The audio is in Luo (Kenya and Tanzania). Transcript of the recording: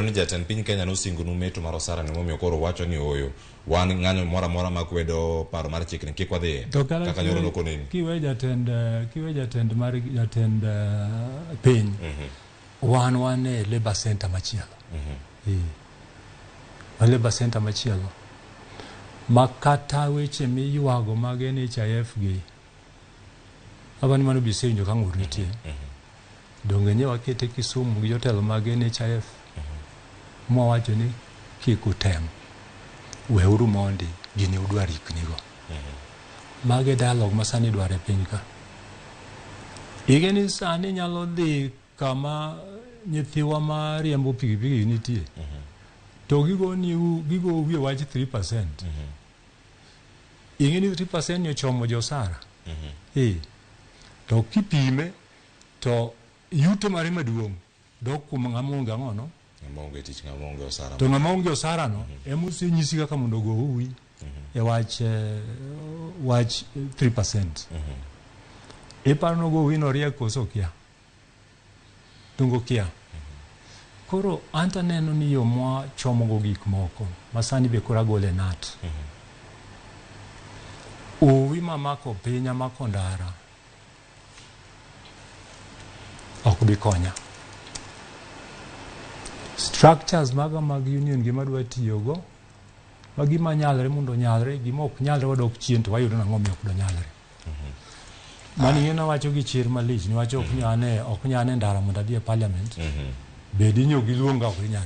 Ni jatend piny Kenya nosingonu meto mar osara ni momiyo koro wacho ni ooyo wan ng'anyo moro amora makwedo paro mar chikni kik wadhiye To kata kaka nyoro nokoneni. Kiwe jatend kiwe jatend mar jatend piny wan e labor center machielo. Wan labor center machielo ma kata weche miywago mag NHIF gi apani mano be isewinjo ka ng'ur nitie. Donge nye wakete Kisumu gi jotelo mag NHIF mwawacho ni kik utem, weuru mondi gini udwa riknigo. Mago e dialogue ma sani idwaro e piny ka. Ing'e ni sani nyalo dhi kama nyithiwa ma riembo pikipiki nitie to gigo wiye wach 3%. Ing'e ni 3% ni ochomo josara. To kipime to yuto mare maduong' dok kuom ng'ama onge ang'o no? Ng'ama onge tich, ng'ama onge osara. To ng'ama onge osara no ema osenyisi kaka mondo ogo uwi e wach wach 3%. Iparo ni ogo uwi no oriek koso okia? Donge okia? Koro an to aneno ni yo mwachomo go gik moko ma sani be koro agole nat. Uwi mamako piny amako ndara ok bi konya. Structures maga mag union gima adwa tiyogo ma gima nyalre mondo onyalre, gima ok nyalre wadok chien to wayudo nang'o miyo ok donyalre. Mano ing'e nawacho gi chir malich niwach ok nyane ok nyane ndara mondo adhi e parliament. Bed ni ok giluonga ok ginyal.